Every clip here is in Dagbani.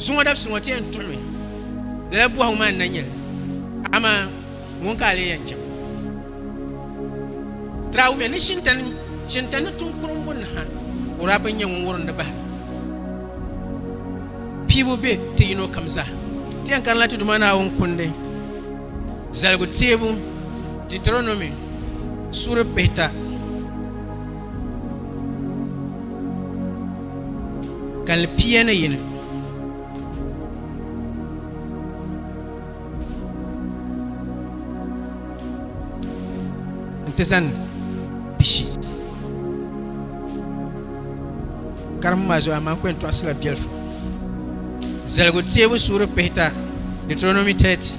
Zuŋɔ dabisi ŋɔ ti yɛn tuɣimi lala bɔhigu maa n-na nyɛli, amaa ŋun ka a lee yɛn jɛm? Ti daa wumiya ni shintani, shintani ni tuŋ kurumbuni ni ha, ka o daa pun nyɛ ŋun wurindi bahira. Piibu be ti yino kam zaa. Ti yɛn karinla ti Duuma Naawuni kundi zaligu teebu, Deuteronomy suuri pihita. Kalinli 11. Nti zani 40. Karimbu maa zuɣu amaa n ku yɛn tɔɣisila biɛlifu. Zaligu teebu suuri pihita, Deuteronomy 30,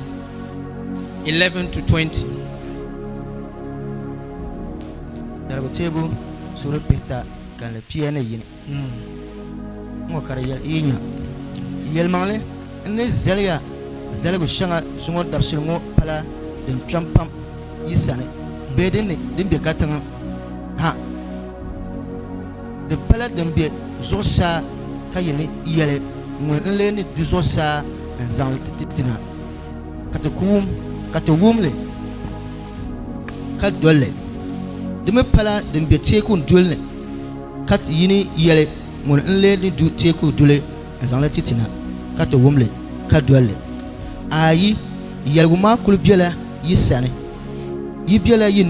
11 to 20. Zaligu teebu suuri pihita kalinli 11. Ŋ-ŋɔ ka di yɛli, Yi nya, yɛlimaŋli, n ni zali ya zaligu shɛŋa zuŋɔ dabisili ŋɔ pala din kpɛm pam yi sani bee din be katiŋ ha. Di pala din be zuɣusaa ka yi ni yɛli, Ŋuni n-lee ni du zuɣusaa n-zaŋ li ti ti na, ka ti ku wum, ka ti wum li ka dol li. Di mi pala din be teeku duli ni ka yi ni yɛli, Ŋuni n-lee ni du teeku duli n-zaŋ li ti ti na, ka ti wum li ka dol li? Aai, yɛligu maa kul bela yi sani, yi bela yi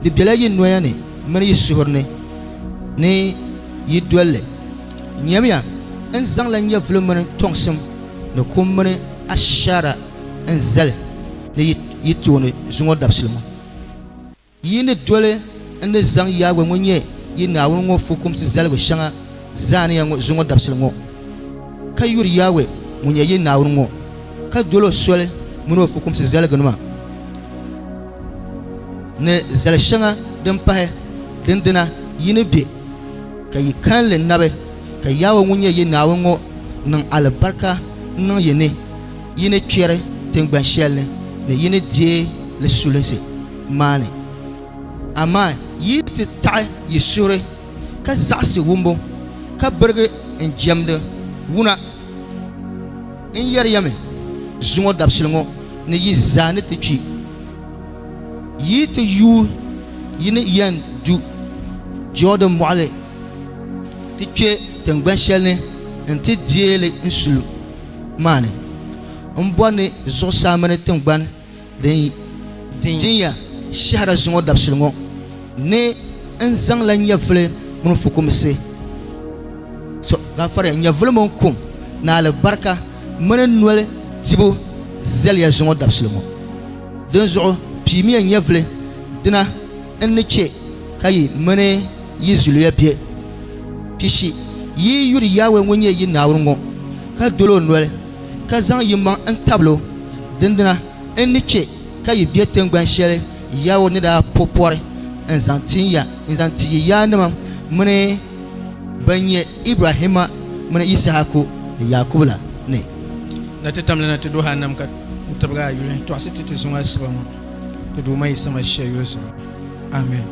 di bela yi noya ni mini yi suhuri ni ni yi dol li. Nyamiya, n zaŋla nyɛvili mini tɔŋsim ni kum mini ashaara n-zali ni yi tooni zuŋɔ dabisili ŋɔ. Yi ni doli n ni zaŋ Yawɛ ŋun nyɛ yi Naawuni ŋɔ fukumsi zaligu shɛŋa zaani ya ŋɔ zuŋɔ dabisili ŋɔ, ka yuri Yawɛ ŋun nyɛ yi Naawuni ŋɔ, ka dol o soli min o fukumsi zaligunima ni zali shɛŋa din pahi, dindina yi ni be ka yi kalinli nabi, ka Yawɛ ŋun nyɛ yi Naawuni ŋɔ niŋ alibarika niŋ yi ni yi ni kpɛri tiŋgban shɛli ni ni yi ni deei li sulinsi maa ni. Amaa yi ti taɣi yi suhuri ka zaɣisi wumbu, ka birigi n-jɛmdi wuna, n yɛri ya mi zuŋɔ dabisili ŋɔ ni yi zaa ni ti kpi. Yi ti yuui yi ni yɛn du Jɔɔdɛn Mɔɣili ti kpe tiŋgban shɛli ni nti deei li n-su maa ni. M bɔri ni zuɣusaa mini tiŋgbani din dinya shɛhira zuŋɔ dabisili ŋɔ ni n zaŋla nyɛvili mini fukumsi, gafariya, nyɛvili mini kum ni alibarika mini noli dibu zali ya zuŋɔ dabisili ŋɔ. Dinzuɣu piimiya nyɛvili dina n-ni chɛ ka yi mini yi zuliya be pishi. Yi yuri Yawɛ ŋun nyɛ yi Naawuni ŋɔ, ka dol o noli, ka zaŋ yimaŋ n-tabil o, dindina n ni chɛ ka yi be tiŋgban shɛli Yawɛ ni daa po pɔri n-zaŋ tin ya n-zaŋ ti yi yaannima mini bɛn nyɛ Ibrahimma mini Yisahaku ni Yaakubu la ni. Na ti tamli na ti duhi a nam ka n-tibigi a yuli n-tɔɣisi ti ti zuŋ asiba ŋɔ ti Duuma Yisa Masia yuli zuɣu. Amen.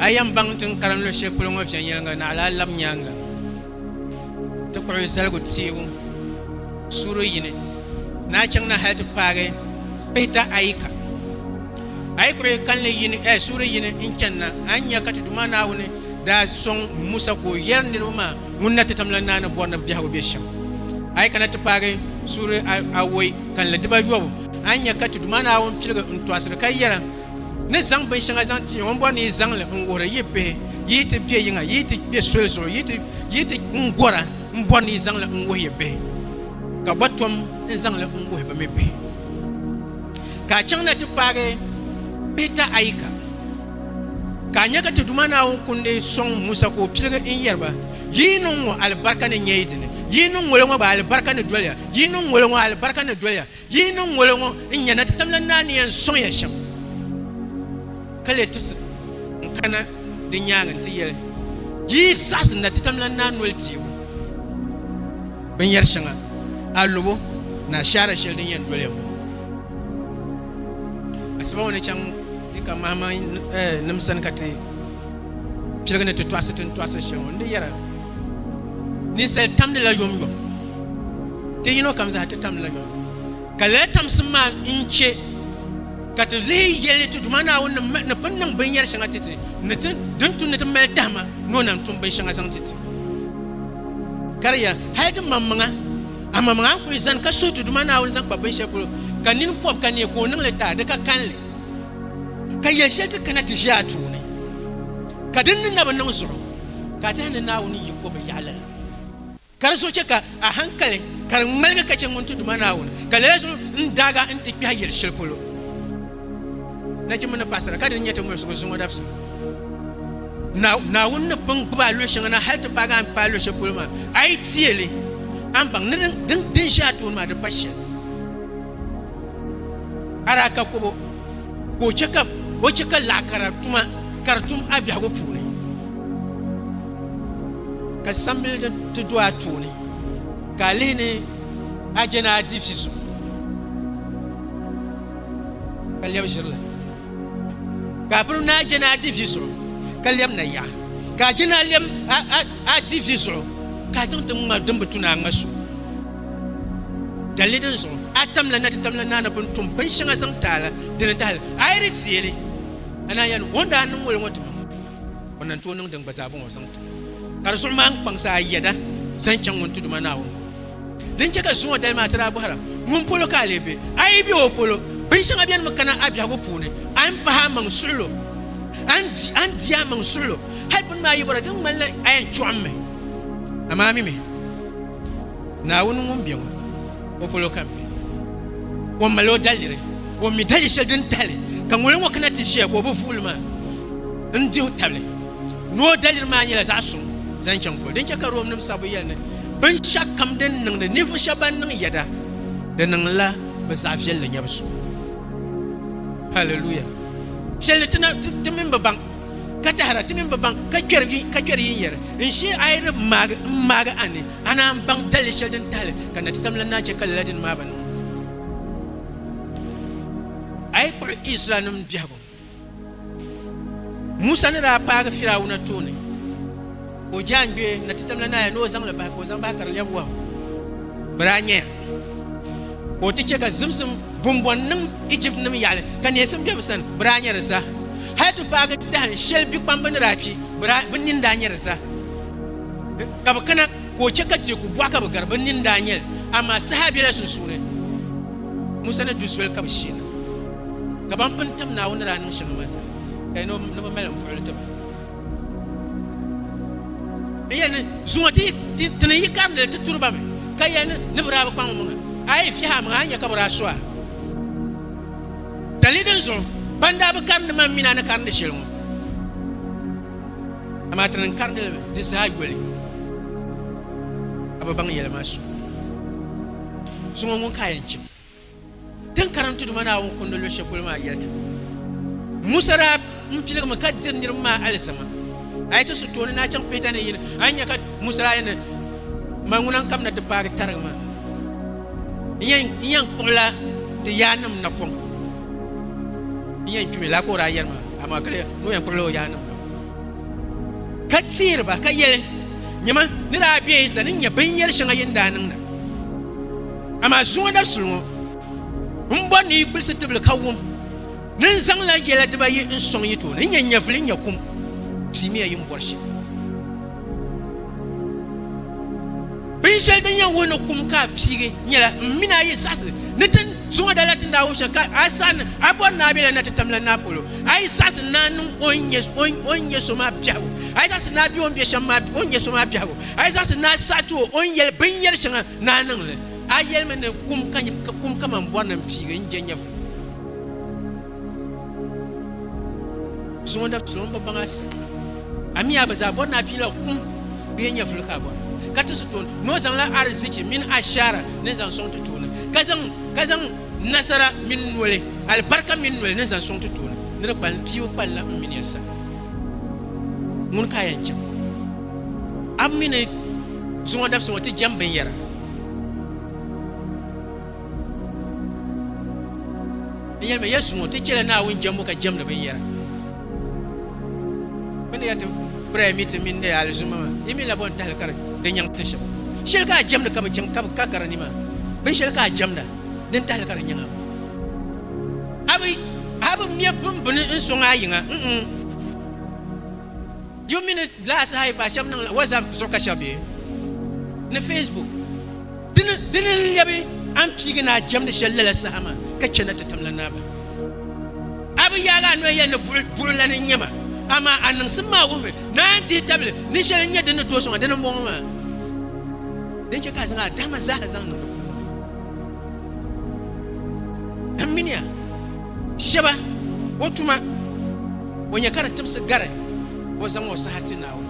A yɛn baŋ ti ni karim luɣ shɛli polo ŋɔ viɛnyɛliŋga naɣila a lab nyaaŋa ti kpuɣi zaligu teebu suuri yini ni a chaŋ na hal ti paagi pihita ayika. A yi kpuɣi kalinli yini, eh, suuri yini n-chani na, a ni nya ka ti Duuma Naawuni daa sɔŋ Musa ka o yɛri niriba maa ŋun na ti tamla naa ni bɔri ni bɛ biɛhigu be shɛm. A yi kana ti paagi suuri awoi kalinli dibayɔbu, a ni nya ka ti Duuma Naawuni piligi n-tɔɣisiri ka yɛra, Ni zaŋ binshɛŋa zaŋ ti ya ŋɔ, m bɔri ni yi zaŋ li n-wuhiri yi bihi, yi yi ti be yiŋa, yi yi ti be soli zuɣu, yi yi ti n-gɔra, m bɔri ni yi zaŋ li n-wuhi yi bihi, ka gba tom n-zaŋ li n-wuhi bɛ mi bihi. Ka a chaŋ na ti paagi pihita ayika, ka a nya ka ti Duuma Naawuni kundi sɔŋ Musa ka o piligi n-yɛri ba, Yi yi niŋ ŋ-ŋɔ, alibarika ni nya yi dini. Yi yi niŋ ŋolo ŋɔ gba, alibarika ni doli ya. Yi yi niŋ ŋolo ŋɔ, alibarika ni doli ya. Yi yi niŋ ŋolo ŋɔ, n-nya na ti tamla Naa ni yɛn sɔŋ ya shɛm. Ka lee ti n-kana di nyaaŋa nti yɛli, Yi yi saɣisi na ti tamla Naa noli deebu binyɛr shɛŋa, alɔbo ni ashaara shɛli din yɛn doli ya ŋɔ. Asiba ŋɔ ni chaŋ. Ti ka mahama nim sani ka ti piligi ni ti tɔɣisi ti ni tɔɣisiri shɛli ŋɔ. N di yɛra, ninsal tamdila yomyom. Ti yino kam zaa ti tamdila yomyom. Ka lala tamsim maa n-chɛ ka ti lihi yɛli ti Duuma Naawuni ni pun niŋ binyɛr shɛŋa ti ti ni ti din tu ni ti mali tahima ni o na tum binshɛŋa zaŋ ti ti. Ka di yɛli, Hal ti maŋmaŋa, a maŋmaŋa a ni kul zani ka suhi ti Duuma Naawuni zaŋ kpa binshɛli polo, ka nini pɔbi ka neei ka o niŋ li ti a, di ka kalinli. Ka yɛl shɛli ti kana ti ʒe a tooni, ka din ni na bi niŋ zuɣu, ka a tɛhi ni Naawuni yiko bi yaɣi lala. Ka di zuɣu chɛ ka a haŋkali ka di ŋmaligi ka chɛ ŋun ti Duuma Naawuni, ka lala zuɣu n-daag a nti kpɛhi yɛl shɛli polo. Nachimba ni paɣisara, ka di ni nyɛ ti muɣisigu zuŋɔ dabisili. Naawuni ni pun gbib a luɣ shɛŋa na hal ti paagi a ni paai luɣ shɛli polo maa, a yi teei li, a ni baŋ ni din ʒe a tooni maa di pa shɛli. A daa ka kɔbo, ka o chɛ ka o chɛ ka laɣ kara tuma ka di tum a biɛhigu puuni, ka sambili din ti do a tooni, ka a lihi ni a je ni a di vi zuɣu, ka lɛbi ʒiri li. Ka a pini ni a je ni a di vi zuɣu, ka lɛbi nayaɣa, ka a je ni a lɛbi a di vi zuɣu, ka a chaŋ ti ŋma din bi tu ni a ŋma so. Daliri din zuɣu a tamla na ti tamla naa ni pun tum binshɛŋa zaŋ ti a la, dini n-tahi li. A yi di deei li, a naan yɛli ni o ni daa niŋ ŋoli ŋɔ ti ma ŋɔ, o na n-tooi niŋ din gba zaa bɔŋɔ zaŋ ti ma. Ka di zuɣu maa n-kpaŋsi a yɛda zaŋ chaŋ ŋun ti Duuma Naawuni polo. Din chɛ ka zuŋɔ dali maa ti daa bɔhira, Ŋun polo ka a lee be? A yi be o polo, binshɛŋa benimi kana a biɛhigu puuni, a ni pahi a maŋ suɣilo, a ni di a maŋ suɣilo, hal bini maa yi bɔra, di ŋmanila a yɛn chɔɣimmi. Amaa a mi mi Naawuni ŋun be ŋɔ, o polo ka m be. O mali o daliri, o mi daliri shɛli din tahili ka ŋuli ŋɔ kana ti ʒiya ka o bi vuui li maa n-dihi tabili ni o daliri maa nyɛla zaɣ suŋ zaŋ chaŋ polo. Din chɛ ka Romnim sabbu yɛli ni binshɛɣukam din niŋdi ninvuɣ shɛb ban niŋ yɛda, di niŋla bɛ zaɣ viɛlli nyabu zuɣu. Hallelujah! Shɛli ni ti mini bi baŋ. Ka tahira ti mini bi baŋ ka kpɛri yinyɛri n-shee a yi di maagi m-maagi a ni a naan baŋ daliri shɛli din tahili ka na ti tam la naa chɛ ka lala dini maa bi niŋ. A yi kpuɣi Izraɛlnim biɛhigu, Musa ni daa paagi Firawuna tooni ka o jaaŋgbee na ti tam la naaya ni o zaŋ li bahi ka o zaŋ bahi ka di lɛbi wahu, bɛ daa nyaya ka o ti chɛ ka zimsim bumbɔn niŋ Ijiptinim yaɣili ka neesim be bɛ sani, bɛ daa nya di zaa. Hal ti paagi dahin shɛli bikpamba ni daa kpi, bɛ nini daa nya di zaa. Ka bɛ kana ka o chɛ ka teeku bɔɣa ka bɛ gari, bɛ nini daa nya li. Amaa saha bela sunsuuni, Musa ni du zoli ka bɛ sheena, ka ban pun tam Naawuni ni daa niŋ shɛŋa maa zaa, ka ni bɛ mali m-buɣili ti ba. N yɛli ni zuŋɔ ti ni yi karindi li ti turi ba mi, ka yɛli ni bɛ daa bi kpaŋ bɛ maŋa. A yi fiɛhi a maŋa, a ni nya ka bɛ daa su a. Daliri din zuɣu ban daa bi karindi man mini a ni karindi shɛli ŋɔ, amaa ti ni karindi li mi di zaa yoli, a bi baŋ yɛla maa su. Zuŋɔ ŋun ka a yɛn chim? Ti ni karim ti Duuma Naawuni kundi luɣ shɛli polo maa yɛli ti, Musa daa m-piligimi ka diri niriba maa alizama. A yi ti su tooni ni a chaŋ pihita ni yini, a ni nya ka Musa daa yɛli ni, Man ŋuna n-kamina ti paagi tarigi maa. N yɛn kpuɣila ti yaannim napɔŋ. N yɛn kpimi laa ka o daa yɛli maa, amaa ka ni o yɛn kpuɣila o yaannim napɔŋ. Ka teeri ba ka yɛli, Nyama, ni daa be yi sani n-nya binyɛr shɛŋa yi ni daa niŋda. Amaa zuŋɔ dabisili ŋɔ, m bɔri ni yi gbilisi tibili ka wum ni n zaŋla yɛla dibayi n-sɔŋ yi tooni, n-nyɛ nyɛvili n-nyɛ kum. Piimiya yi ni bɔri shɛli. Binshɛli din yɛn wuhi ni kum ka a piigi nyɛla m mini a yi saɣisi ni ti zuŋɔ dala ti ni daa wum shɛm ka a saɣi ni a bɔri ni a bela na ti tam la naa polo. A yi saɣisi ni a niŋ o ni nyɛ so maa biɛhigu, a yi saɣisi ni a be o ni be shɛm maa o ni nyɛ so maa biɛhigu, a yi saɣisi ni a saɣi ti o o ni yɛli binyɛr shɛŋa ni a niŋ li, a yɛlimi ni kum ka man bɔri ni m piigi n je nyɛvili. Zuŋɔ dabisili ŋun bi baŋ a sani, a mi a bi zaa bɔri ni a piila kum bee nyɛvili ka a bɔra, ka ti su tooni ni o zaŋla arizichi mini ashaara ni zaŋ sɔŋ ti tooni, ka zaŋ nasara mini noli, alibarika mini noli ni zaŋ sɔŋ ti tooni ni di kpalim piibu kpalila m mini ya sani. Ŋuni ka a yɛn chaŋ? A mi ni zuŋɔ dabisili ŋɔ ti jɛm binyɛra. N yɛlimi ya zuŋɔ ti chɛla Naawuni jɛmbu ka jɛmdi binyɛra. Bɛ ni yɛli ti prayer meeting mini di alizuma maa, yi mi la bɔ n-tahili ka di nyaŋ ti shɛm? Shɛli ka a jɛmdi ka bi chaŋ ka ka ka di ni maa, binshɛli ka a jɛmda din tahili ka di nyaŋ a maa. A bi a bi mɛ bimbini n-sɔŋ a yiŋa, mm-mm. Yi mi ni laa saha yi paai shɛba niŋla WhatsApp zuɣu ka shɛba be ni Facebook. Dini dini n-lɛbi a ni piigi ni a jɛmdi shɛli lala saha maa ka chɛ na ti tamla naa bahi. A bi yaagi a noli yɛli ni buɣulana n-nyɛ ma, amaa a niŋsim maa wuhimi ni a ni dihi tabili ni shɛli n-nyɛ din ni tooi sɔŋ a, dini m-bɔŋɔ maa. Din chɛ ka a zaŋ a dahima zaaha zaŋ niŋ di puuni. M mini ya shɛba o tuma, o nya ka di timsi gari o zaŋ o saha ti Naawuni.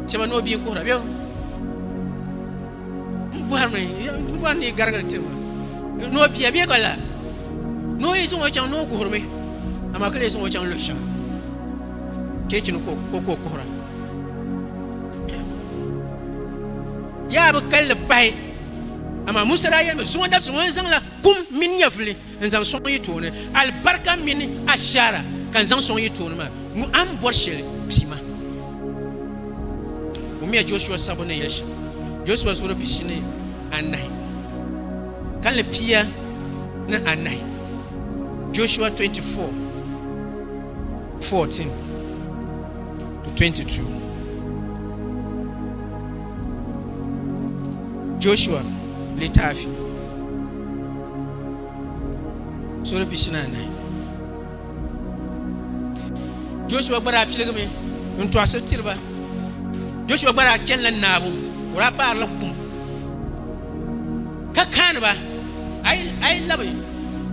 Shɛba ni o bia n-kuhira bɛ n bɔhirimi n bɔri ni yi garigiri tiri ma ni o bia bee ka la ni o yi zaŋ o chaŋ ni o guhirimi amaa ka lee zaŋ o chaŋ luɣ shɛŋa cheechi ni ka o kuhira yaa bi kalli pahi amaa Musa daa yɛlimi zuŋɔ dabisi ŋɔ n zaŋla kum mini nyɛvuli n zaŋ sɔŋ yi tooni alibarika mini ashaara ka n zaŋ sɔŋ yi tooni maa ŋun a ni bɔri shɛli pima. Wummiya Joshua sabbu ni yɛli shɛm, Joshua suuri 44, kalinli 14, Joshua 24, 14 to 22. Joshua litaafi suuri 44. Joshua gba daa piligimi n-tɔɣisiri tiri ba. Joshua gba daa chanila naabu, o daa paarila kum ka kaani ba. A yi labi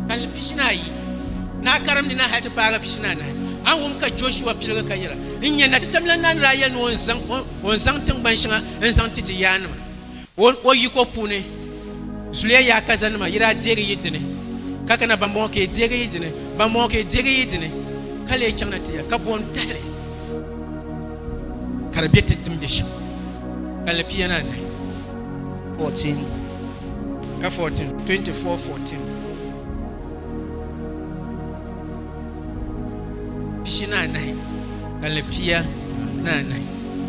kalinli 42 ni a karim ni na hal ti paagi 44, a ni wum ka Joshua piligi ka yɛra, N nya natitamla naa ni daa yɛli ni o ni zaŋ tiŋgban shɛŋa n-zaŋ ti ti yaannima. O yiko puuni, zuliya yaakazanima yi daa deegi yi dini, ka kana bambɔŋɔ ka yi deegi yi dini, bambɔŋɔ ka yi deegi yi dini, ka lee chaŋ na ti ya, ka bo n-tahili ka di be ti din be shɛm. Kalinli 14. 14. Ka 14, 24, 14. 44, kalinli 14.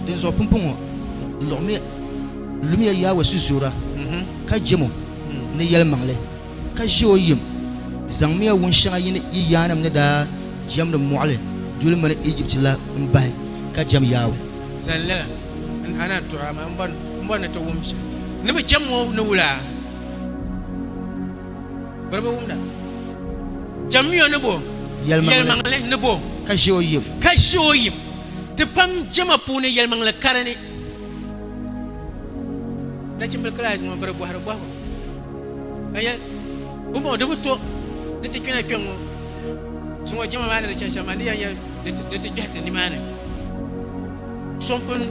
Dinzuɣu pumpɔŋɔ lumiya Yawɛ sizuura, ka jɛm o ni yɛlimaŋli, ka ʒe o yim. Zaŋmiya wun shɛŋa yi yaannim ni daa jɛmdi mɔɣili duli mini Ijipti la m-bahi, ka jɛm Yawɛ. Zani lala, a naan tuɣi, amaa m bɔri ni ti wum shɛm. Ni bɛ jɛm o ni wula? Bɛ di bi wumda. Jɛmmiya o ni bo? Yɛlimaŋli ni bo? Ka ʒe o yim. Ka ʒe o yim. Ti pam jɛma puuni yɛlimaŋli ka di ni. Nachimbili kilaasi ŋɔ bɛ di bɔhiri bɔhigu ka yɛli, Pumpɔŋɔ di bi to ni ti kpɛna kpe ŋ-ŋɔ zuŋɔ jɛma maa ni di chani shɛm maa, di yɛn nyɛ di ti kpɛhi ti nimaani. So m-pun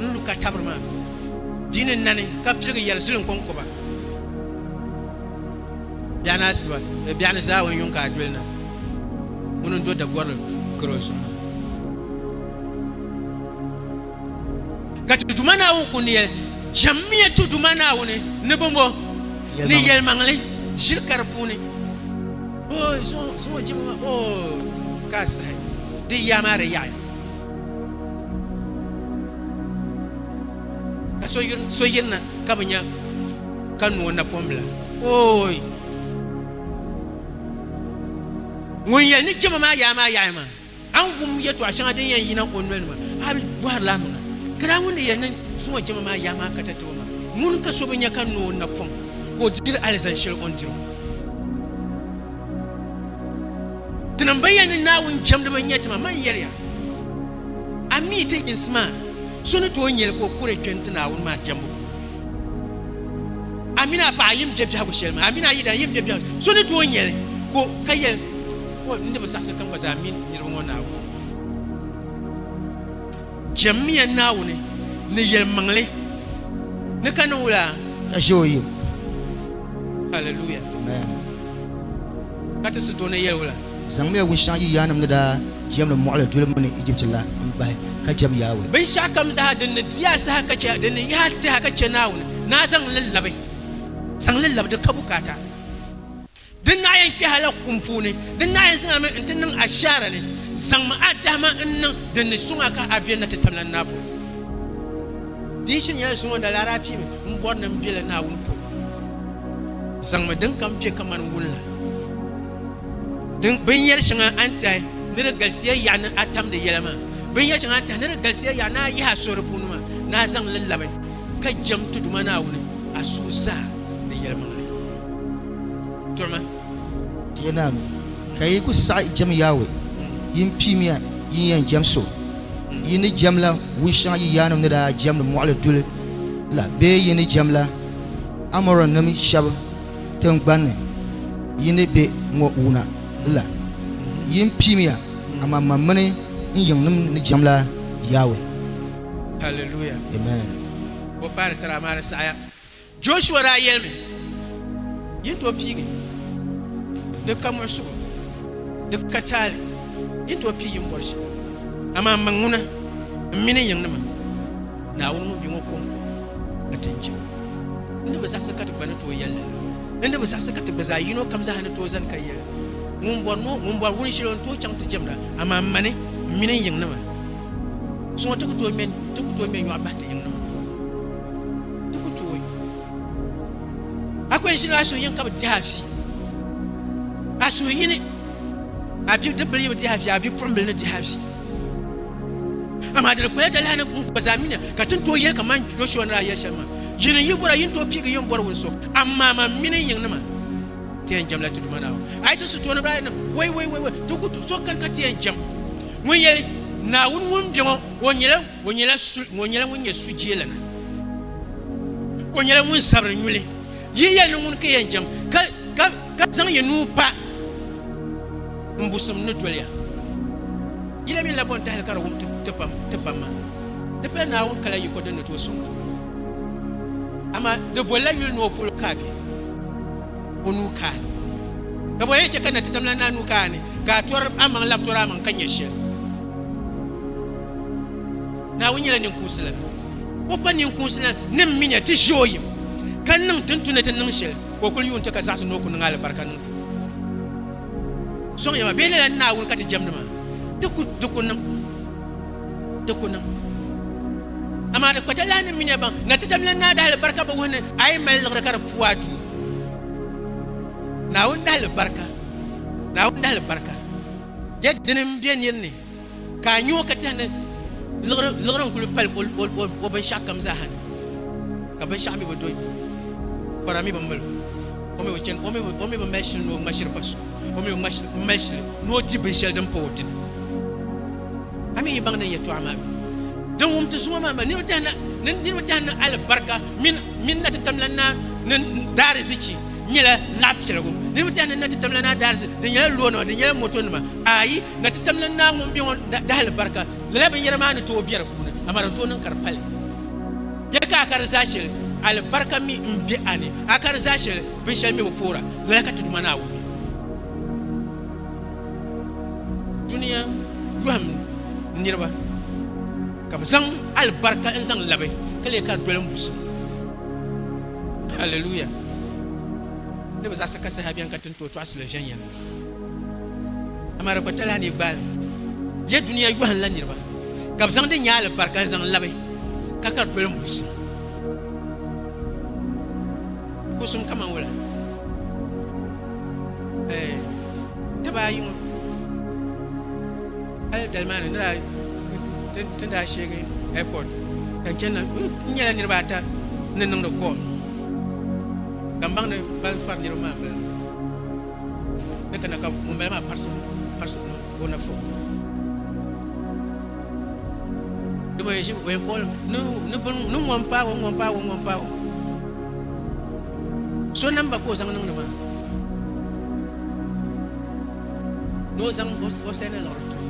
n-lu ka tabiri maa di ni nani ka piligi yɛli zilim kɔŋkoba. Biɛɣuni asiba, biɛɣuni zaawuni yuŋ ka a doli na, ŋuni n-do dagɔrili gari o zuɣu maa. Ka ti Duuma Naawuni kul ni yɛli, Jɛmmiya ti Duuma Naawuni ni bɔmbɔ ni yɛlimaŋli ʒiri ka di puuni. Oo, zuŋɔ jɛma maa, oo, ka a sahi di yaa maa di yaɣiya. Ka so yirina ka bi nya ka no o napɔmbila. Ooi! Ŋun yɛli ni jɛma maa yaa maa yaɣiya maa. A ni wum yɛtɔɣ shɛŋa din yɛn yina o noli ni maa, a bi bɔhirila a maŋa, Ka daa ŋun ni yɛli ni zuŋɔ jɛma maa yaa maa ka tatabo maa, ŋuni ka so bi nya ka no o napɔŋ ka o diri alizan shɛli o ni diri ŋɔ? Tinim bɛn yɛli ni Naawuni jɛmdiba n-nyɛ ti maa, man yɛli ya, a mi ti yinsi maa so ni tooi nya li ka o kuri kpe n-ti Naawuni maa jɛmbu puuni. A mini a paɣa yi ni be biɛhigu shɛli maa, a mini a yidana yi ni be biɛhigu so ni tooi nya li ka yɛli, O, n di bi saɣisi kam gba zaa mini niriba ŋɔ Naawuni. Jɛmmiya Naawuni ni yɛlimaŋli ni ka niŋ wula? Ka ʒe o yim. Hallelujah. Amen. Ka ti sitooni yɛli wula? Zaŋmiya wunshɛŋa yi yaannim ni daa jɛmdi mɔɣili duli mini Ijipti la m-bahi ka jɛm Yawɛ. Binshɛɣukam zaa din ni di a saha ka chɛ, din ni yahi a tɛha ka chɛ Naawuni, ni a zaŋ li labi. Zaŋ li labi di ka bukaata. Di naɣ yɛn kpɛhi a la kum puuni, di naɣ yɛn zaŋ a mi nti niŋ ashaara ni. Zaŋmi a dahima n-niŋ din ni sɔŋ a ka a be na ti tamla Naa polo. Di yi shiri nyɛla zuŋɔ na daa piimi m-bɔri ni m bela Naawuni polo, zaŋmi dinkam be kaman wun la, din binyɛr shɛŋa a ni tɛhi ni di galisiya yaɣa ni a tam di yɛla maa, binyɛr shɛŋa a ni tɛhi ni di galisiya yaɣa ni a yihi a suhuri puuni maa, ni a zaŋ li labi ka jɛm ti Duuma Naawuni a suhu zaa ni yɛlimaŋli. Tuɣima. Ti naami, ka yi ku saɣi jɛm Yawɛ, yin piimiya yi ni yɛn jɛm so. Yi ni jɛmla wun shɛŋa yi yaannim ni daa jɛmdi mɔɣili duli la bee yi ni jɛmla Amɔrinim shɛb tiŋgban ni yi ni be ŋɔ wuna la? Yin piimiya, amaa man mini n yiŋnim ni jɛmla Yawɛ. Hallelujah. Amen. O paari tiri amaa di saɣiya. Joshua daa yɛlimi, Yi ni tooi piigi, di ka muɣisigu, di ka taali, yi ni tooi pii yi ni bɔri shɛm. Amaa man ŋuna, m mini n yiŋnima, Naawuni ŋun be ŋɔ kɔŋko ka ti n-jɛm o. N ni bi zaɣisi ka ti gba ni tooi yɛli lala. N ni bi zaɣisi ka ti gba zaa yino kam zaa ni tooi zani ka yɛli, Ŋun bɔri ni o, ŋun bɔri wun shɛli o ni tooi chaŋ ti jɛmda, amaa mani, m mini n yiŋnima, zuŋɔ ti ku tooi ŋme, ti ku tooi ŋme nyɔɣu bahi ti yiŋnima. Ti ku tooi. A ku yɛn ʒini a suhu yini ka bi dihi a vi. A suhu yini, a bidibbil yi bi dihi a vi, a bipuɣimbila ni dihi a vi. Amaa di di kpala talahi ni n gba zaa minia ka ti ni tooi yɛli kaman Joshua ni daa yɛli shɛli maa, Yini n-yi bɔra, yi ni tooi piigi yi ni bɔri wun so, amaa man mini n yiŋnima ti yɛn jɛmla ti Duuma Naawuni. A yi ti su tooni baa ni, Wai, wai, wai, wai, ti ku tooi, so kani ka ti yɛn jɛm ŋun yɛli, Naawuni ŋun be ŋɔ, o nyɛla, o nyɛla su, o nyɛla ŋun nyɛ sujeelana, o nyɛla ŋun zabiri nyuli. Yi yɛli ni ŋuni ka yɛn jɛm, ka, ka, ka zaŋ yi nuu pa m-busim ni doli ya. Yi la mi la bɔ n-tahili ka di wum ti pam, ti pam maa? Di pala Naawuni kala yiko din ni tooi sɔŋ ti. Amaa di bolila yuli ni o polo ka a be, o nuu ka a ni. Ka bɔ yɛn chɛ ka na ti tamla naa nuu ka a ni, ka a tɔri amaŋ labi tɔri amaŋ ka nya shɛli? Naawuni nyɛla ninkuunsilana. O pa ninkuunsilana ni minya ti ʒi o yim, ka niŋ din tu ni ti niŋ shɛli, ka o kuli yuun ti ka zaɣisi ni o ku niŋ alibarika niŋ ti. Sɔŋ ya ma, bee lala Naawuni ka ti jɛmdi maa? Di ku, di ku niŋ. Di ku niŋ. Amaa di kpata lahi ni minya baŋ na ti tamla Naa dahalibarika bi wuhi ni a yi mali liɣiri ka di puui a duu. Naawuni dahalibarika, Naawuni dahalibarika, ya dini m-be nir ni ka a nya o ka tɛhi ni liɣiri, liɣiri n-kuli pali o binshɛɣu kam zaa ha ni, ka binshɛɣu mi bi do duu, fara mi bi mali o, o mi bi chani, o mi bi, o mi bi mali shili ni o ŋma shiri pa so, o mi bi ŋma shili, mali shili ni o di binshɛli din pa o dini. A mi yi baŋ din yɛtɔɣa maa mi din wum ti zuŋɔ maa maa, niriba tɛhi ni, niriba tɛhi ni alibarika mini, mini na ti tamla na ni daarizichi nyɛla laɣ piɛligu. Niriba tɛhi ni na ti tamla na daarizichi di nyɛla loonima, di nyɛla motonima. Ayi, na ti tamla naa ŋun be ŋɔ dahali barika. Lala binyɛra maa ni tooi be di puuni, amaa di ni tooi niŋ ka di pali. Bɛ ka a ka di zaa shɛli, alibarika mi m-be a ni. A ka di zaa shɛli, binshɛli mi bi poora. Lala ka ti Duuma Naawuni be. Dunia yɔhim niriba ka bɛ zaŋ alibarika n-zaŋ labi ka lee ka di doli m-busim. Hallelujah! Ni bɛ zaɣisi ka saha beni ka ti ni tooi tɔɣisi li viɛnyɛliŋga. Amaa di kpa talahi ni yi gbaai li. Ya dunia yɔhim la niriba ka bɛ zaŋ di nya alibarika n-zaŋ labi ka ka doli m-busim. Busim kaman wula? Ɛɛ, daba ayi ŋɔ hali dali maa ni ni daa ti daa sheegi airport ka n chani na n nyɛla niriba ata ni niŋdi call ka n baŋ ni ban fari niriba maa m-bala ni kana ka ŋunbala maa parisi parisi o na fo di mo yɛn o yɛn call ni ni bin ni ŋɔ m paagi o ŋɔ m paagi o ŋɔ m paagi o so namba ka o zaŋ niŋdi maa ni o zaŋ o sɛndi liɣiri ti o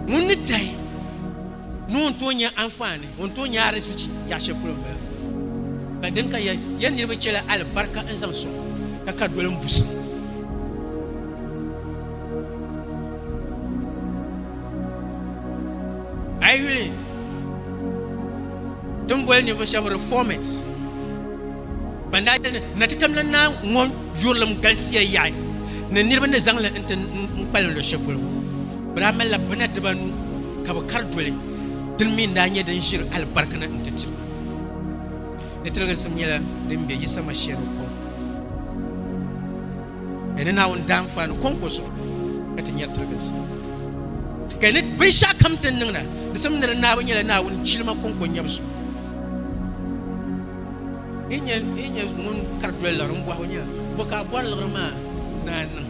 ŋun ni tɛhi ni o ni tooi nya anfaani, o ni tooi nya arizichi yaɣ shɛli polo m-bala. Ka dini ka ya niriba chɛla alibarika n-zaŋ sɔŋ ka ka doli m-busim. A yi yuli Ti ni boli ninvuɣ shɛba Reformers ban daa yɛli ni Natitamla Naa ŋɔ yurilim galisiya yaɣi ni niriba ni zaŋ li nti n-kpalim luɣ shɛli polo ŋɔ. Bɛ daa malila bina dibanu ka bɛ kari doli, dini mi n-daa nyɛ din ʒiri alibarika na nti tiri ba. Ni tiliginsim nyɛla din be Yisa Mashia ni kɔŋko, ni Naawuni daanfaani kɔŋko zuɣu ka ti nyari tiliginsim. Ka ni binshɛɣu kam ti ni niŋda, di simdi ni di naabu nyɛla Naawuni jilima kɔŋko nyabu zuɣu. Yi nya ŋun kari doli liɣiri m-bɔhi o nya, bɔ ka a bɔri liɣiri maa ni a niŋ?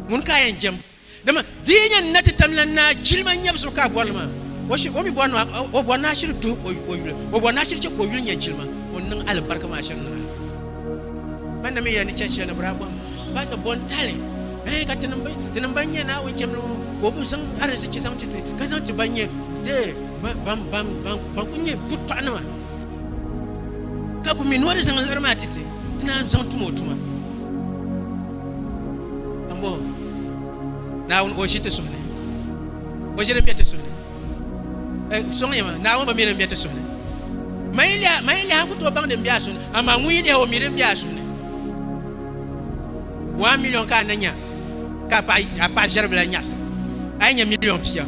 Ŋuni ka a yɛn jɛm? Dama di yi nyɛ na ti tamla naa jilima nyabu zuɣu ka a bɔri li maa, o mi bɔri ni o bɔri ni a shiri duhi o yuli, o bɔri ni a shiri chɛ ka o yuli nya jilima, o ni niŋ alibarika maa shiri niŋ a. Man na mi yɛli ni chɛchi shɛli ni bɛ daa bɔhim Pastor bɔ n-tahi li, Ɛɛn, ka tinim ban nyɛ Naawuni jɛmli ŋɔ ka o bi zaŋ arizichi zaŋ ti ti, ka zaŋ ti ban nyɛ dee ban kuli nyɛ putɔɣunima ka ku mi ni o di zaŋ liɣiri maa ti ti, ti naan zaŋ tum o tuma. Ambo Naawuni o ʒi ti suhu ni, o ʒi din be ti suhu ni. Sɔŋ ya ma, Naawuni bi mi din be ti suhu ni. Man yi lihi a ku tooi baŋ din be a suhu ni, amaa ŋun yi lihi o mi din be a suhu ni. 1 million ka a na nya ka a paɣa ʒɛribila nyaɣisa, a yi nya million pia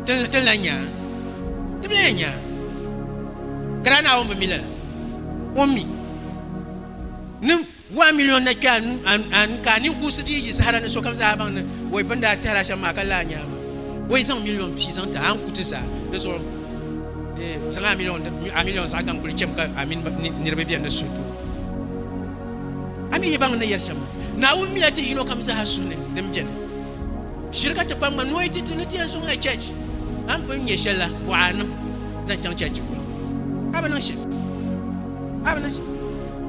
ti ni lan nya a, ti bi lan yɛn nya a. Ka daa Naawuni bi mi lala, o mi ni 1 million na kpe a ni ka a ninkuunsi di yi yi zahara ni sokam zaa baŋ ni wai bɛ ni daa tɛhira shɛm maa ka lala nya a maa. O yi zaŋ million pia zaŋ ti a, a ni ku ti zaa. Di zuɣu zaŋ a million zaɣ gaŋ kuli chɛmi ka a mini niriba beni ni suhudoo. A mi yi baŋ n ni yɛli shɛm maa, Naawuni mila ti yino kam zaa suhu ni din beni. Shiri ka ti pam ŋma ni o yi ti ti ni ti yɛn sɔŋla church, a ni pun nya shɛli la, bɔɣa a niŋ zaŋ chaŋ church polo. A bi niŋ shɛli. A bi niŋ shɛli.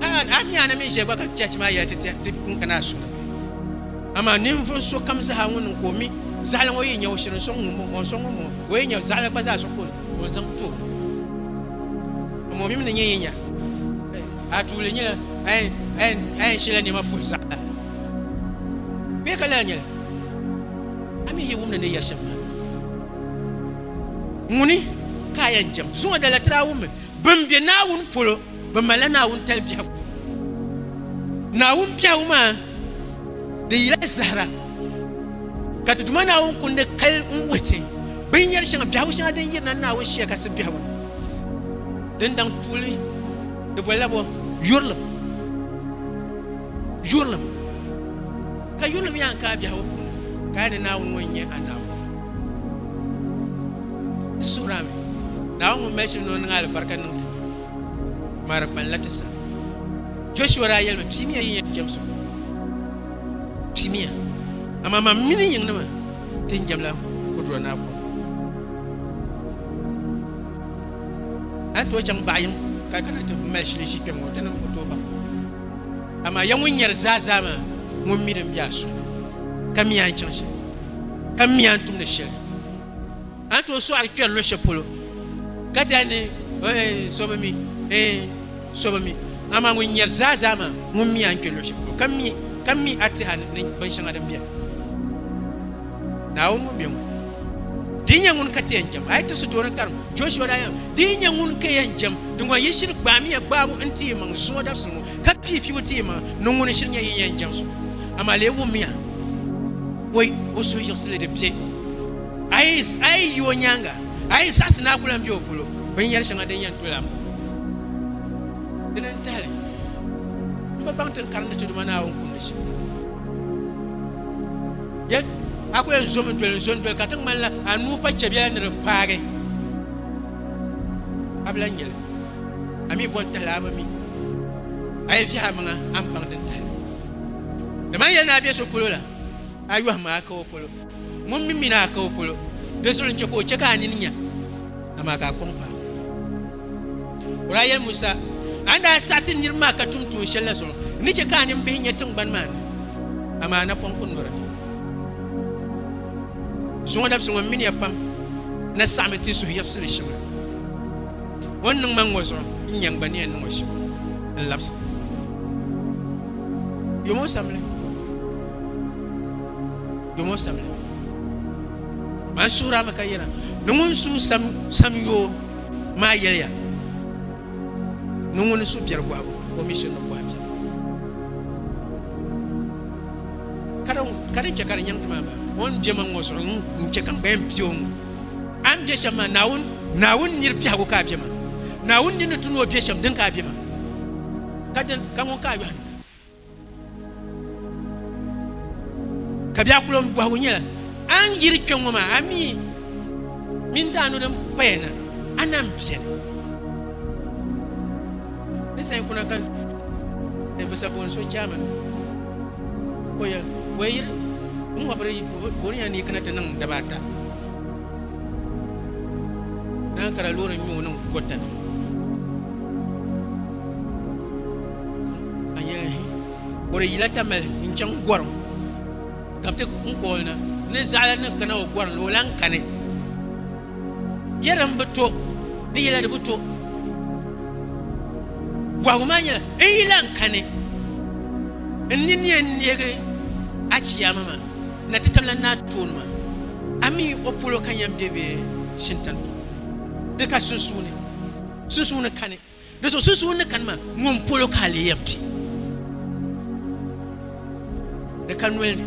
A mi a ni mi shɛli gba ka church maa yɛli ti ti n kana a suhu ni bee. Amaa ninvuɣ so kam zaa ŋun niŋ ka o mi zaɣili ŋɔ yi nya o shiri n-sɔŋ ŋun o n-sɔŋ ŋun bɔŋɔ, o yi nya zaɣili gba zaa zuɣu ka o n-zaŋ ti o. Amaa o mi mi ni nya yi nya a tuuli nyɛla a yɛn shɛla nɛma fuhi zaɣila bee ka lala nyɛli a mi yi wumdi ni yɛri shɛm maa ŋuni ka a yɛn jɛm zuŋɔ dala tiri a wummi bin be Naawuni polo bɛ malila Naawuni tali biɛhigu. Naawuni biɛhigu maa di yila zahira ka ti Duuma Naawuni kundi kali n-wuhi ti binyɛr shɛŋa, biɛhigu shɛŋa din yirina Naawuni Shia Kasi biɛhigu ni. Din daŋ tuuli di bolila bɔ? Yurilim. Yurilim. Ka yurilim yaa n-ka a biɛhigu puuni ka a ni Naawuni ŋɔ n-nyɛ a Naawuni. N suhiri a mi, Naawuni ŋun mali shili ni o niŋ alibarika niŋ ti maa di kpanila ti sani. Joshua daa yɛlimi, Piimiya yi yɛn jɛm so, piimiya, amaa man mini yiŋnima ti ni jɛmla Kudura Naa kom. A ni tooi chaŋ baɣa yiŋ ka kana ti mali shili ʒi kpɛŋ ŋɔ, tinim ku tooi baŋ. Amaa ya ŋun nyari zaa zaa maa, ŋun mi din be a suhu ni, ka mi a ni chaŋ shɛli, ka mi a ni tumdi shɛli. A ni tooi sɔɣiri kpɛri luɣ shɛli polo ka ti a ni so bi mi, so bi mi. Amaa ŋun nyari zaa zaa maa, ŋun mi a ni kpe luɣ shɛli polo, ka mi a tɛha ni binshɛŋa din beni. Naawuni ŋun be ŋɔ, di yi nyɛ ŋuni ka ti yɛn jɛm? A yi tirisi tooni karim Joshua daa yɛli, Di yi nyɛ ŋuni ka yɛn jɛm, di ŋɔ yi shiri gbaamiya gbaabu n-ti yi maŋ zuŋɔ dabisili ŋɔ, ka pii piibu ti yi maŋa ni ŋuni n-shiri nyɛ yi yɛn jɛm so. Amaa lee wummiya, o o suhuyiɣisili di be. A yi yi o nyaaŋa, a yi zaɣisi ni a ku lan be o polo, binyɛr shɛŋa din yɛn dol a m-bɔŋɔ. Dini n-tahi li, m bi baŋ ti ni karindi ti Duuma Naawuni kundi shɛm. Yɛ a ku yɛn zomi doli n-zo n-doli ka ti ŋmanila a nuu pa chɛbiɛla ni di paagi a bi lan nya li. A mi bɔ n-tahili a bi mi. A yi viɛhi amaŋa a ni baŋ din tahili. Dama n yɛli ni a be so polo la, a yɔhimmi a ka o polo. Ŋun mi mi ni a ka o polo, di zuɣu n-chɛ ka o chɛ ka a nini nya, amaa ka a kɔŋ paai. O daa yɛli Musa, A ni daa saɣi ti niriba maa ka tum tuun shɛli la zuɣu, n ni chɛ ka a nimbihi nya tiŋgbani maa ni, amaa a napɔŋ ku no di ni. Zuŋɔ dabisili ŋɔ m mini ya pam na saɣimi ti suhuyiɣisili shɛŋa. O ni niŋ ma ŋ-ŋɔ zuɣu, n nya n gba ni yɛn niŋ o shɛm n-labisi. Yom o samli, yom o samli. Man suhiri a mi ka yɛra ni ŋun suui samyoo. maa yɛliya ni ŋuni su biɛri bɔhibu o mi shiri ni bɔhi biɛri. Ka din chɛ ka di nyaŋ ti maa maa, o ni be ma ŋɔ zuɣu n-chɛ ka n gba yɛn be o ŋɔ. A ni be shɛm maa, Naawuni, Naawuni nir biɛhigu ka a be maa. Naawuni nir ni tu ni o be shɛm, din ka a be maa. Ka din, ka ŋun ka a yɔhim na. Ka biɛhakulo bɔhigu nyɛla, a ni yiri kpe ŋɔ maa, a mi mini ti a ni din paya na, a na m-beni. Ni sayin kuna ka bɛ sa booni so chairman o yɛli, wei yiri n ŋɔbiri booni ya ni yi kana ti niŋ daba ata. Naan kara loori n-nyɛ o niŋ gɔta ni. Ka n yɛli, O di yila Tamale n-chaŋ gɔrim ka bɛ ti n kooli na ni zaɣila ni kana o gɔrim ni o lan kani. Yɛri m-bi to, di yɛla di bi to. Bɔhigu maa nyɛla, n yi lan kani, n nini yɛn neegi a chiyaama maa na ti tamla naa tooni maa, a mi o polo ka n yɛn be bee shintani polo? Di ka sunsuuni, sunsuuni kani. Di zuɣu sunsuuni ni kani maa, ŋun polo ka a lee yɛn be? Di ka noli ni,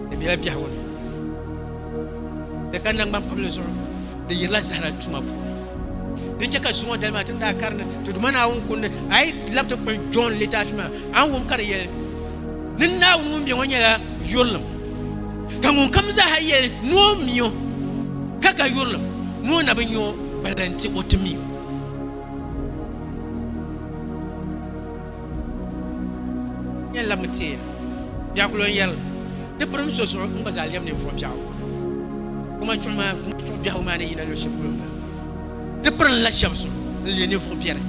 di bela biɛhigu ni. Di ka naŋgbampibili zuɣu, di yirila zahara tuma puuni. Din chɛ ka zuŋɔ dali maa ti ni daa karindi ti Duuma Naawuni kundi, a yi labi ti kpuɣi Jɔn litaafi maa, a ni wum ka di yɛli ni Naawuni ŋun be ŋɔ nyɛla yurilim, ka ŋunkam zaaha yɛli ni o mi o ka ka yurilim, ni o na bi nya o bala nti o ti mi o. Yɛn labimi teeya biɛɣu kulo n-yɛri li, Ti pirim so zuɣu n gba zaa lɛbi ninvuɣ biɛɣu. Kuma chuɣu maa, kuma chuɣu biɛhigu maa ni yina luɣ shɛli polo m-bala. Ti pirinla shɛba zuɣu n-leei ninvuɣ biɛri.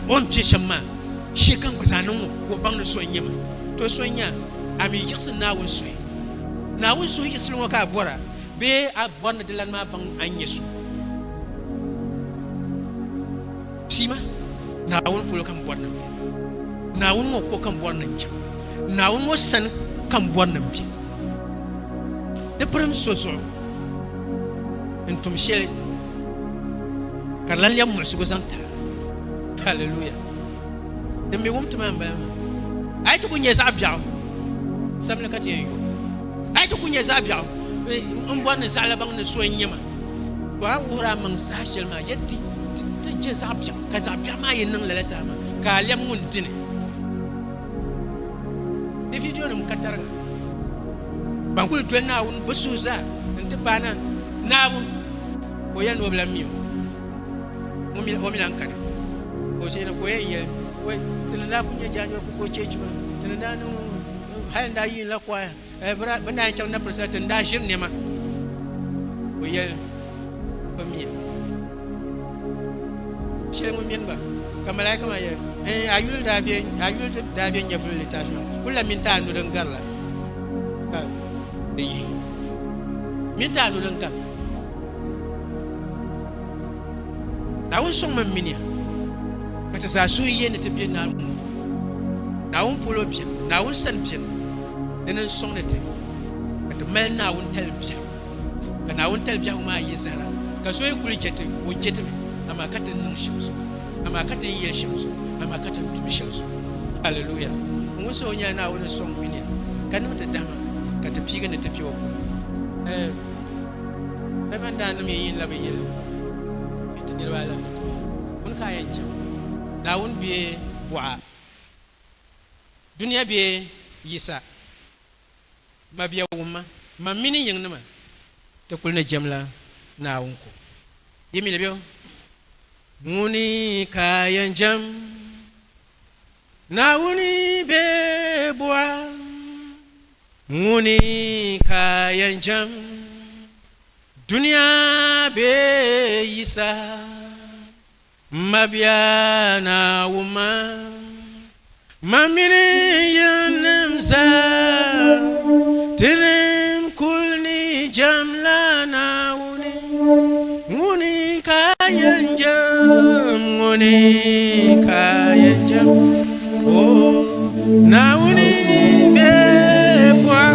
O ni be shɛm maa, shee ka n gba zaa niŋ o ka o baŋ ni so n-nyɛ ma. To so n-nyɛ a, a mi yiɣisi Naawuni suhi. Naawuni suhi yiɣisili ŋɔ ka a bɔra bee a bɔri ni di lan maa baŋ a ni nyɛ so? Piima, Naawuni polo ka m bɔri ni m be. Naawuni ŋɔ ko ka m bɔri ni n chaŋ. Naawuni ŋɔ sani ka m bɔri ni m be. Di pirim so zuɣu n-tum shɛli ka di lan lɛbi muɣisigu zaŋ ti a. Hallelujah! Din mi wum ti maa m-bala maa. A yi ti ku nya zaɣ biɛɣu, samli ka ti yɛn yo. A yi ti ku nya zaɣ biɛɣu, m bɔri ni zaɣila baŋ ni so n-nyɛ ma. To a ni wuhiri a maŋ saha shɛli maa, yɛ ti ti je zaɣ biɛɣu, ka zaɣ biɛɣu maa yi niŋ lala saha maa, ka a lɛbi ŋun di ni. Di vidiyonim ka tariga. Ban kul doli Naawuni bɛ suhu zaa nti paai na Naawuni, ka o yɛli ni o bi lan mi o. O mi lan kani. Ka o ʒiɛna ka o yɛn yɛli, Wɛi, ti ni daa kul nya jaanjɔri kukoo cheechi maa, ti ni daa niŋ hal n daa yiinila kwaya, bɛ ni daa yɛn chaŋ napirisa ti ni daa ʒiri nɛma. Ka o yɛli, Bɛ miya. Shɛli ŋun mini ba. Ka malaika maa yɛli, Ɛɛn, a yuli daa be, a yuli daa be nyɛvili litaafi maa ni. Kulila mini ti a nu din gari la ka di yihi. Mini ti a nu din gari la. Naawuni sɔŋ ma m mini ya ka ti zaa suhu ye ni ti be Naawuni polo. Naawuni polo beni, Naawuni sani beni, dini n-sɔŋdi ti ka ti mali Naawuni tali biɛhigu. Ka Naawuni tali biɛhigu maa yi zahira, ka so yi kuli je ti, o je ti mi, amaa ka ti ni niŋ shɛm zuɣu, amaa ka ti ni yɛli shɛm zuɣu, amaa ka ti ni tum shɛli zuɣu. Hallelujah! N wumsi o nyɛla Naawuni ni sɔŋ mini ya, ka niŋ ti dahima, ka ti piigi ni ti kpe o polo. Eh, Reverend daa niŋ yi yin la bi yɛli ni ti niriba alam ni tooi ŋuni ka a yɛn chaŋ? Naawuni bee buɣa? Dunia bee Yisa? Mabia wumma, mam mini yiŋnima ti kuli ni jɛmla Naawuni ko. Yi mi li bɛ? Ŋuni ka a yɛn jɛm? Naawuni bee buɣa? Ŋuni ka a yɛn jɛm? Dunia bee Yisa? Mabia Naawuni maa, man mini yiŋnim zaa, tinim kul ni jɛmla Naawuni. Ŋuni ka yɛn jɛm? Ŋuni ka yɛn jɛm? O Naawuni bee buɣa?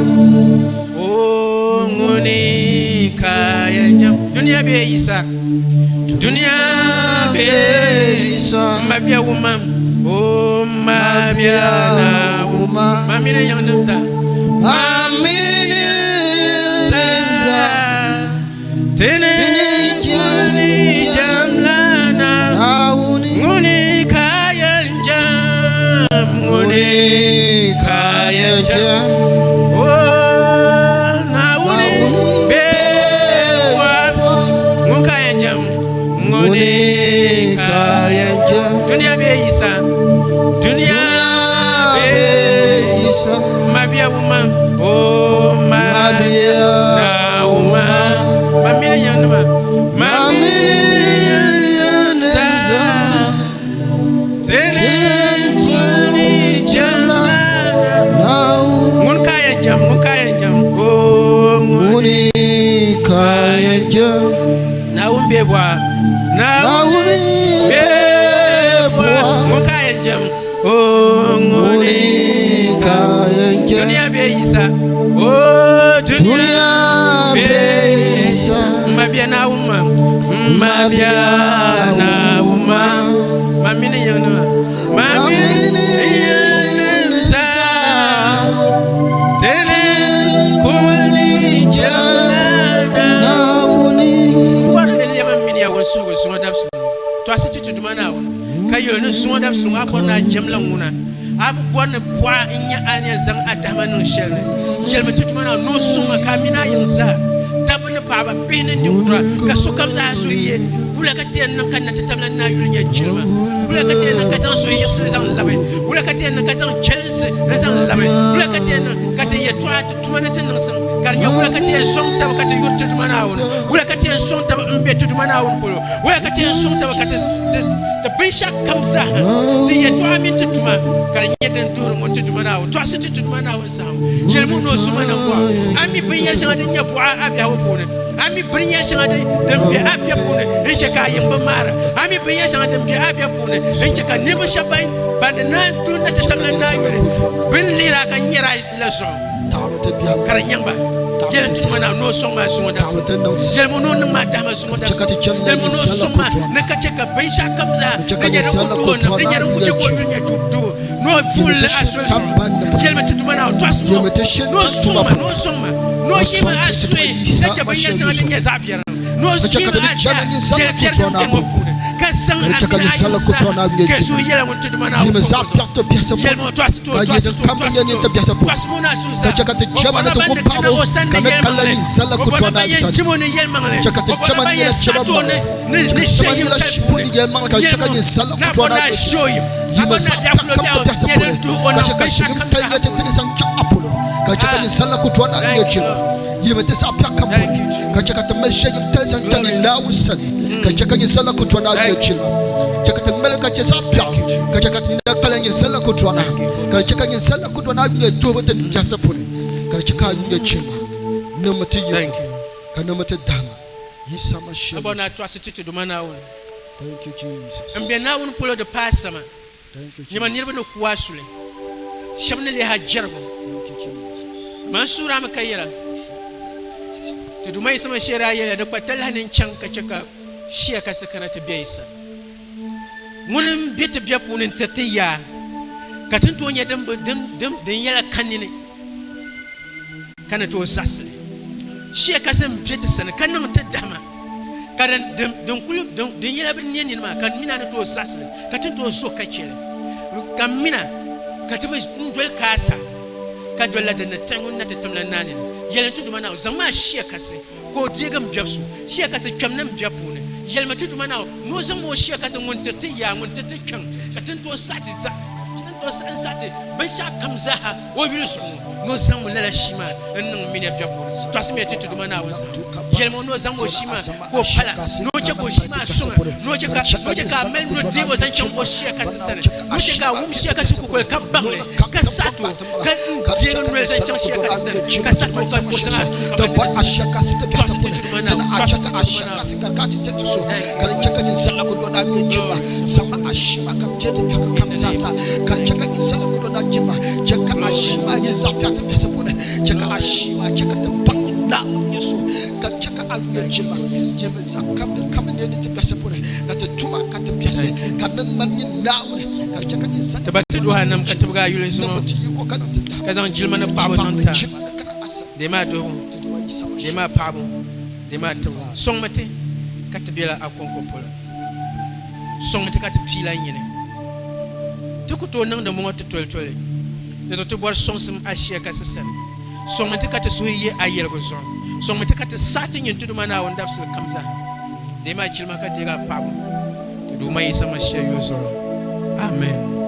O ŋuni ka yɛn jɛm? Dunia bee Yisa, dunia bee Yisa. M mabia wumma, o m mabia na wumma. Ma mini yiŋnim zaa. Ma mini yiŋnim zaa. Tini kuli jɛmlana. Naawuni. Ŋuni ka yɛn jɛm, ŋuni ka yɛn jɛm. O Naawuni be wa. Ŋun ka yɛn jɛm, ŋuni ka yɛn jɛm. Dunia bee Yisa, dunia bee Yisa. Mabia wumma, o mabia na wumma. Ma mini yiŋnima, ma mini yiŋnim zaa. Tini kuli jɛmlana. Ŋun ka yɛn jɛm, ŋun ka yɛn jɛm, o ŋuni ka yɛn jɛm. Naawuni be bɔa, Naawuni be bɔa. Ŋun ka yɛn jɛm, o ŋuni ka yɛn jɛm. Dunia be Yisa, o dunia be Yisa. M mabia Naawuni ma, m mabia Naawuni ma. Ma mini yiŋnima, ma mini yiŋnim zaa. Tini kuli jɛmlana. Bɔri ni lɛbi m mini ya wunsuhigu zuŋɔ dabisili ŋɔ. Tɔɣisi ti ti Duuma Naawuni ka yɛl o ni zuŋɔ dabisili ŋɔ a bɔri ni a jɛmla ŋuna. A bi bɔri ni bɔɣa n-nyɛ a ni yɛn zaŋ a dahima niŋ shɛli ni. Yɛlimi ti Duuma Naawuni ni o suŋ ma ka a mini a yiŋ zaa, dabba ni paɣiba, bihi ni ninkura, ka sokam zaa suhu ye. Wula ka ti yɛn niŋ ka na ti tabila ni a yuli nya jilima? Wula ka ti yɛn niŋ ka zaŋ suhuyiɣisili zaŋ labi? Wula ka ti yɛn niŋ ka zaŋ jɛlinsi n-zaŋ labi? Wula ka ti yɛn niŋ ka ti yɛtɔɣa ti tuma ni ti niŋsim ka di nyɛ wula ka ti yɛn sɔŋ taba ka ti yuri ti Duuma Naawuni? Wula ka ti yɛn sɔŋ taba m-be ti Duuma Naawuni polo? Wula ka ti yɛn sɔŋ taba ka ti binshɛɣu kam zaaha, ti yɛtɔɣa mini ti tuma ka di nyɛ din duhiri ŋun ti Duuma Naawuni tɔɣisi ti ti Duuma Naawuni saha ŋɔ? Yɛlimi ni o su ma nambɔɣu. A mi binyɛr shɛŋa din nyɛ buɣa a biɛhigu puuni? A mi binyɛr shɛŋa din be a biɛbu puuni n-chɛ ka a yiŋ bi maara? A mi binyɛr shɛŋa din be a biɛbu puuni n-chɛ ka ninvuɣ shɛb ban di naan duhi na ti tabila naa yuli bɛ ni lihir a ka nyɛr a la zuɣu ka di nyaŋ ba? Yɛlim ti Duuma Naawuni ni o sɔŋ ma zuŋɔ dabisili. Yɛlim o ni o niŋ ma dahima zuŋɔ dabisili. Yɛlim o ni o sɔŋ ma ni ka chɛ ka binshɛɣukam zaa din nyɛ din ku duh o niŋ, din nyɛ din ku chɛ ka o yuli nyɛ dubu ni o vuhim li a soli zuɣu. Yɛlimi ti Duuma Naawuni, tɔɣisim o ni o sɔŋ ma, ni o sɔŋ ma, ni o yihi ma a suhi ka chɛ binyɛr shɛŋa din nyɛ zaɣ biɛri ni o yihi ma a zaa yɛl biɛri din be ŋɔ puuni, ka zaŋ a mini a yiŋ zaa ka suhu yɛla ŋun ti Duuma Naawuni kɔŋko zuɣu. Yɛlimi o, tɔɣisi ti o, tɔɣisi ti o, tɔɣisi ti o, tɔɣisim o ni a suhu zaa. O bɔrila ban ni kana o sani ni yɛlimaŋli, o bɔrila ban yɛn jim o ni yɛlimaŋli, o bɔrila ban yɛn saɣiti o ni ʒiɛyimtali puuni. Yɛlimi o ni a bɔri ni a ʒi o yim, a bɔri ni a biɛhigu kulo biɛhigu nyɛ din duh o niŋ binshɛɣu kam zaa. Thank you, Lord. Yimi ti zaɣ biɛɣu kam Thank you, Jesus. ka chɛ ka ti mali shɛyim tali zaŋ chaŋ Glory. Naawuni sani, ka chɛ ka nyɛ zalla ku tɔna Thank nyɛ jilima, chɛ ka ti mali ka chɛ zaɣ biɛɣu, ka chɛ ka ti nina kala nyɛ zalla ku tɔna, ka di chɛ ka nyɛ zalla ku tɔna nyɛ duhibu ti biɛhisi puuni, ka di chɛ ka a nyɛ jilima. Niŋmi ti yiko, Thank you. ka niŋmi ti dahima. Yisa Mashia A bɔri ni a Yesu. tɔɣisi ti ti Duuma Naawuni. Thank you, Jesus. M be Naawuni polo di paai sama. Thank you, Nyama Jesus. niriba ni ku a suli. Shɛba ni lehi a jɛrigu. Thank you, Jesus. Man suurami ka yɛra, Ti Duuma Yisa Mashia daa yɛliya, Di kpa talahi ni n chaŋ ka chɛ ka Shia Kasi kana ti be yi sani. Ŋuni m-be ti bɛ puuni n-tiri ti yaa, ka ti ni tooi nya din bi, din, din, din yɛla ka nini, ka ni tooi zaɣisi li. Shia Kasi m-be ti sani ka niŋ ti dahima, ka din, din, din kuli, din, din yɛla bi ne nini maa, ka mina ni tooi zaɣisi li, ka ti ni tooi zo ka chɛ li, ka mina ka ti bi n-doli kaasa, ka dolila din ni tiɣi ŋun na ti timla naani ni. Yɛli n ti Duuma Naawuni, zaŋmi a Shia Kasi ka o deegi m biɛbu so. Shia Kasi kpɛm ni m biɛbu puuni. Yɛlimi ti Duuma Naawuni ni o zaŋmi o Shia Kasi ŋun tiri ti yaa, ŋun tiri ti kpiɔŋ, ka ti ni tooi saɣi ti ti ni tooi saɣi n-saɣi ti binshɛɣu kam zaaha o yuli zuɣu ŋɔ, ni o zaŋmi lala shii maa n-niŋ m mini a biɛbu puuni. Tɔɣisimiya ti ti Duuma Naawuni saha ŋɔ. Yɛlimi o ni o zaŋmi o shii maa ka o pala, ni o chɛ ka o shii maa sɔŋ a, ni o chɛ ka, ni o chɛ ka a mali nɔdeebo zaŋ chaŋ o Shia Kasi sani, ni o chɛ ka a wum Shia Kasi kukoli ka baŋ li, ka saɣiti o, ka deegi noli zaŋ chaŋ Shia Kasi sani, ka saɣiti o ka o zaŋ a tum kaman ni di simdi. Tɔɣisi ti ti Duuma Naawuni, tɔɣisi ti ti Duuma Naawuni. Zaŋ kam din kam ni neei ni ti biɛhisi puuni, ka ti tuma ka ti biɛhisi, ka di ni ŋmani nyin Naawuni, ka di chɛ ka nyin sani Ti ba ti duhi a nam ka tibigi a yuli zuŋɔ, niŋbu ti yiko ka niŋ ti lahibu ka zaŋ jilima ni paɣibu zaŋ ti a. jilima ni kana a sani. Deemi a duhibu, Ti Duuma Yisa Masia. deemi a paɣibu, deemi a tibu. Sɔŋmi ti ka ti bela a kɔŋko polo. Sɔŋmi ti ka ti piila nyini. Ti ku tooi niŋdi ŋɔ ti tolitoli, di zuɣu ti bɔri sɔŋsim ashiya kasi sani. Sɔŋmi ti ka ti suhu yi a yɛligu zuɣu. Sɔŋmi ti ka ti saɣi ti nyin ti Duuma Naawuni dabisili kam zaa. Deemi a jilima ka deegi a paɣibu ti Duuma Yisa Masia yuli zuɣu. Amen.